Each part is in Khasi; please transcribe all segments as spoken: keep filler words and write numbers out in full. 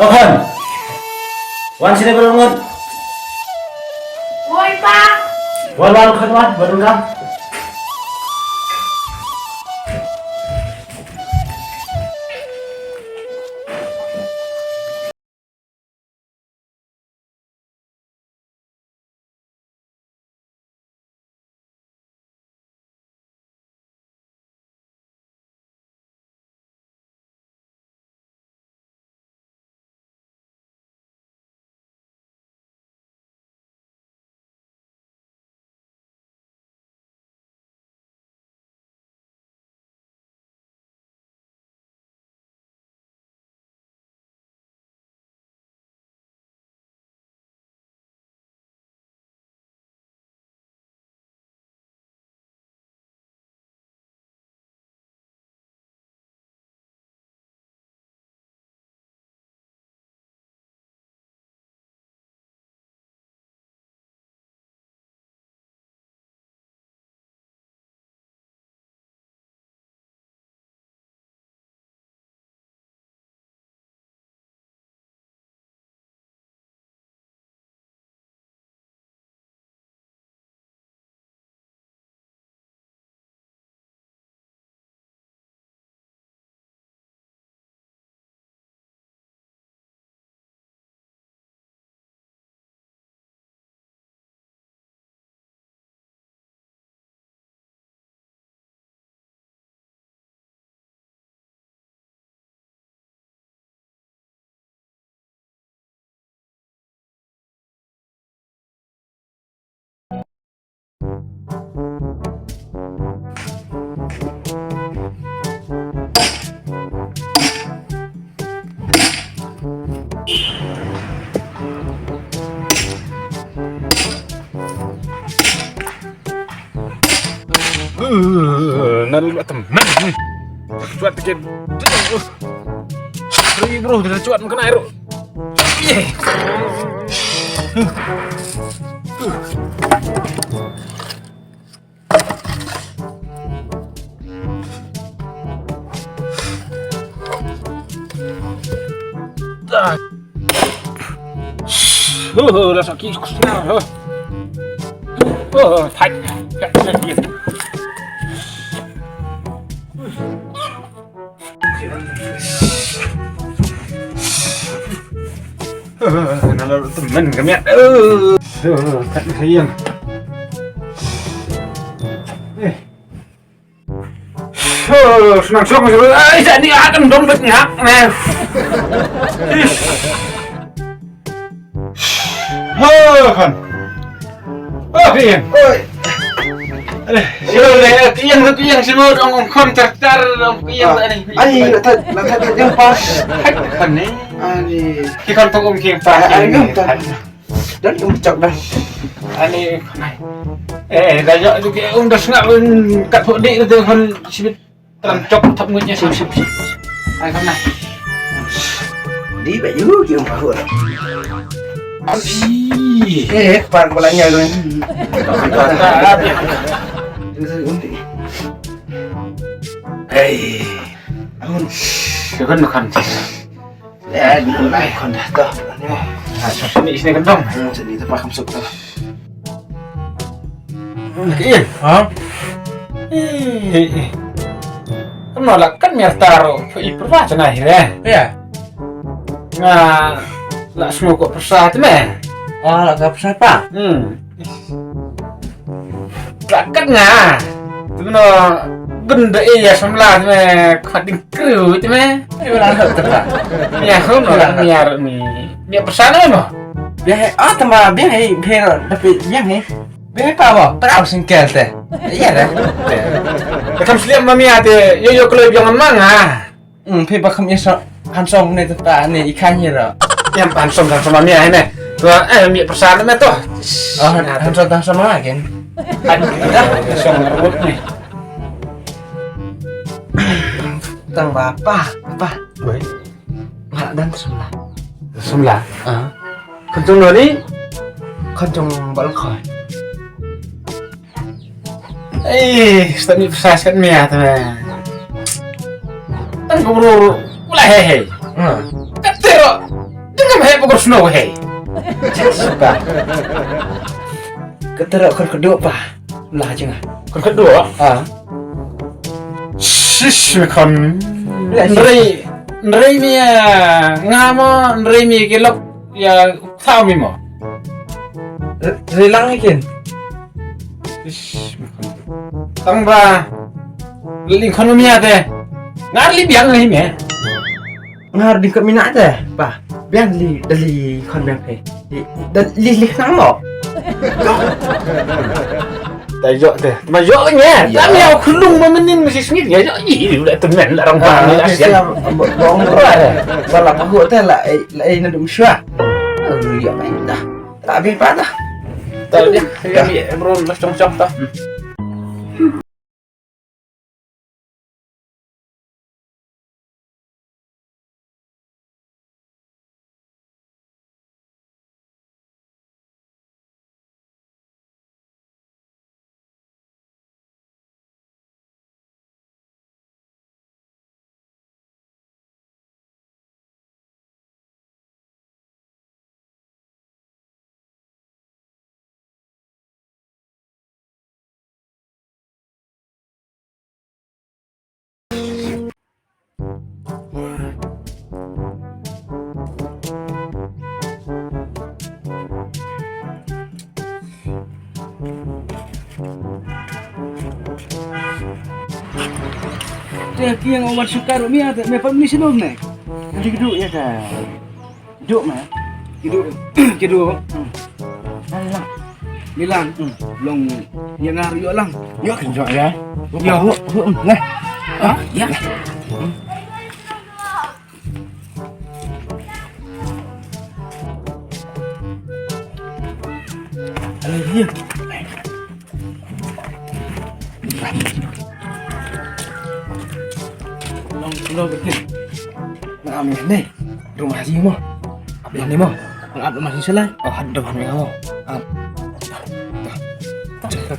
O khon. Wan shane baroh ngut. Oi pa. Wan, wan khon, wan, wan dang. Nan la tem. Cuat tiket. Ri bro, dah cuat makan air. Dah. Huh, dah sakit. Huh. Huh, fight. Nalo temen kami. Kat sayang. Eh. Senang song. Ai, jadi akan dong bet ngak. Ho, khon. Oh, Ian. Oi. Silo le, Ian, Ian, silo dong ong khon tar tar dong Ian tani. Ani, la tat, la tat yang pas. Hai, khon ni. Ani. Ki khon tong ong ki pas. Ani, yang tat. Dan yang pecak dah. Ani, khon. Eh, dah jok tu ki ong dah sengak kat pok dik tu khon sibit. Tram cok thap ngut nya sip sip sip. Ai kam nah. Di baju ki um pahu. Abi. Eh, pan pula nya tu. Hei. Amun. Kan kan. Ya, di mana kan dah tu. Ni sini sini kendong. Sini tempat kamu suka. Ïa. Ha? Ïa. Kumno la kat miar taro i pyrwa chana hi re. Ïa. Nga la sngew ko pyrsa te me. Ah, la ka pyrsa pa. Hmm. La kat nga. Kumno gunda ïa samla te me khading kru te me. Ïa, kumno la miar ni. Miar pyrsa ne mo. Biang he, ah, tama biang he, biang he, tapi biang he. Biang he pa mo, para singkel te. Ïa dah. Te kam sliap ma mia te, yo yo kloi biang ma nga. Hmm, phi ba kham ïa so, han song ne te ta ne, i khan hi ro. Ïa han song han song ma mia he ne. To, eh, mia pyrsa ne me to. Oh, han, han song han song ma kin. Han, dah, song rebut ne. Tang ba pa, pa. Oi. Nga la dang samla. Samla? Ah. Khon jong no ni? Khon jong Bal Khoi. Eh, stad ni pyrsa skat mia ta. Tang ko bro. Ula he he. Ha. Kat te Ero, dang ngam heh ba ka snow hei. Suka. Ka tara kyrkhu pa. Lah jeng. Kyrkhu. Ah. Shish, me khon. Nrei, nrei mi, ah, nga mo, nrei mi ki lok, ïa, thaw mi mo. Rilang ikin. Ish, tang ba. Lili khon mia te. Ngar li biang ni me. Ngar ding kat mina te. Ba. Biang li dali khon biang pe. Dali li nang lo. Ta jok te. Ma jok ni. Ya. Kami au khulung ma menin mesti sengit ya jok. Ih, udah temen lah orang. Ah, bang. Bong bro. Bala pahu te la, la, eh, nadum shua. Lu ya mai dah. Tabi pa ta. Tabi. Ya, ya, bro, mas cong-cong ta. Te ki ïa nga wan suka ruh mia te me pat mini shnong ne. Ki duk ïa ka. Ki duk ma. Ki duk. Ki duk. Hmm. Lang, lang. Ni lang. Hmm. Long ïa nga ruh ïoh lang. Ïoh kan jok ïa. Ïoh. Hu, hu, hmm. Nah. Ha? Ïa. Hmm. Alah, ïa. Long, long betul. Nga am ïa ni. Rumah haji mo. Ap ïa ni mo. Nga ap rumah haji selai. Oh, haduh ni mo. Ap.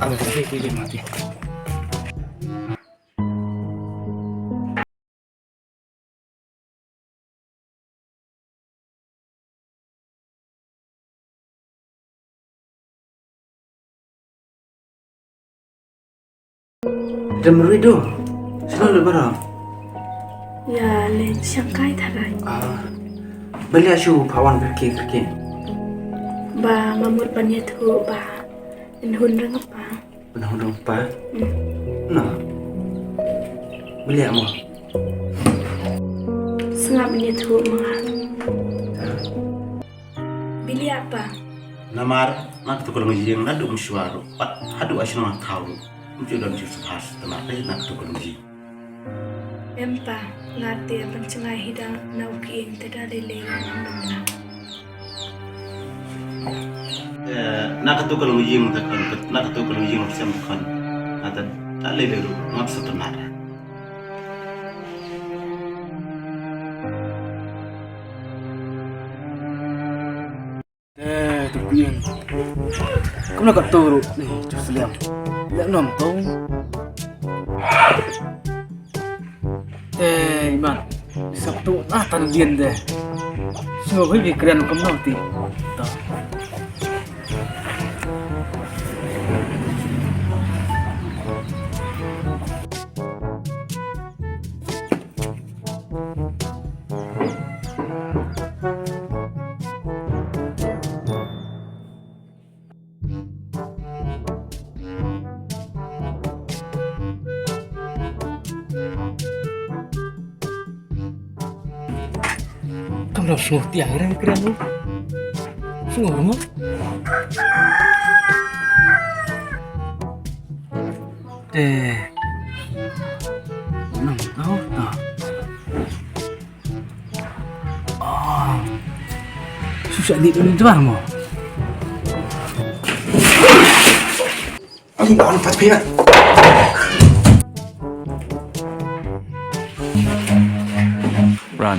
Ap. Ap. Dem rui do. Sino le bara. Ïa le shangkai tharai. Ah. Beli asu pawan kerke kerke. Ba nga mut ban ïathuh ba. Yn hun rang apa. Pynhun rang pa. Hmm. Na. Bilia mo. Sngap ïathuh ma nga. Bilia pa. Namar na katu ka longïing naduh mynshuwa ruh pat haduh ashnong thaw ruh. Ym ju don ju spas tama pei na katu ka longïing. Em pa, nga te ban jngai hi da na u kieng te da lei lei. Eh, na katu ka longïing te khon, na katu ka longïing sem te khon. Nga te da lei lei ruh, ngam sngewtynnat. Eh, tu kieng. Kumno ka tu ruh ni, tu sliam. Leh nom tu. Eh, iman. Sap tu ah tan dien de. Sngewbha bi kren kumno ti. Ta. Kam dap sngewthuh ïa kren kren lu. Sngewthuh mo? Te. Nang tau ta. Ah. Susah di tu ni tuan mo. Ani on pat pina. Run.